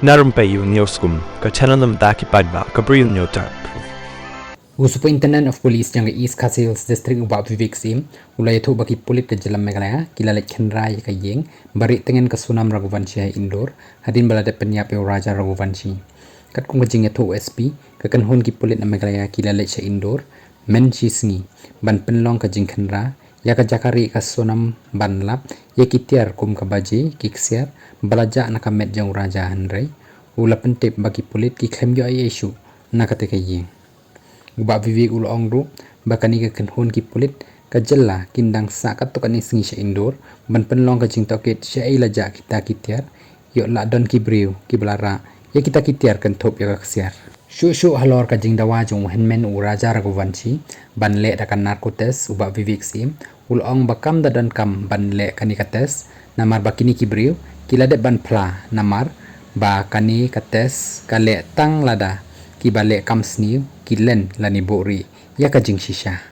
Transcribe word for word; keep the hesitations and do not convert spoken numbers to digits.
Na rympei ïa u News Kum, ka channel na bynta ki paidbah ka Bri u Hynñiewtrep. U Superintendent of Police jong ka East Khasi Hills District, u Bah Vivek Syiem, u la ïathuh ba ki pulit ka jylla Meghalaya ki la leit khynra ïa ka ïing ba rieh tngen ka Sonam Raghuvanshi ha Indore, hadien ba la dep pynïap ïa u Raja Raghuvanshi. Katkum ka jingïathuh u S P, ka kynhun ki pulit na Meghalaya ki la leit sha Indore mynshi sngi ban pynlong ka jingkhynra ïa ka jaka rieh ka Sonam ban lap ïa ki tiar kum ka baje, ki ksiar ba la jah na ka met jong u Raja, hynrei u la pyntip ba ki pulit ki khlem ïoh ei ei shuh na katei ka ïing. U Bah Vivek u la ong ruh ba kane ka kynhun ki pulit ka jylla kin dang sah katto katne sngi sha Indore ban pynlong ka jingtohkit shaei la jah kita ki tiar, ïoh lah don ki briew kiba la rah ïa kita ki tiar kynthup ïa ka ksiar. Shuh shuh halor ka jingdawa jong u hynmen u Raja Raghuvanshi ban leh da ka narco test, u Bah Vivek Syiem u la ong ba kam da donkam ban leh kane ka test, namar ba kine ki briew ki la dep ban phla, namar ba kane ka test ka leh tang lada kiba leh kam sniew ki len lane buhrieh ïa ka jingshisha.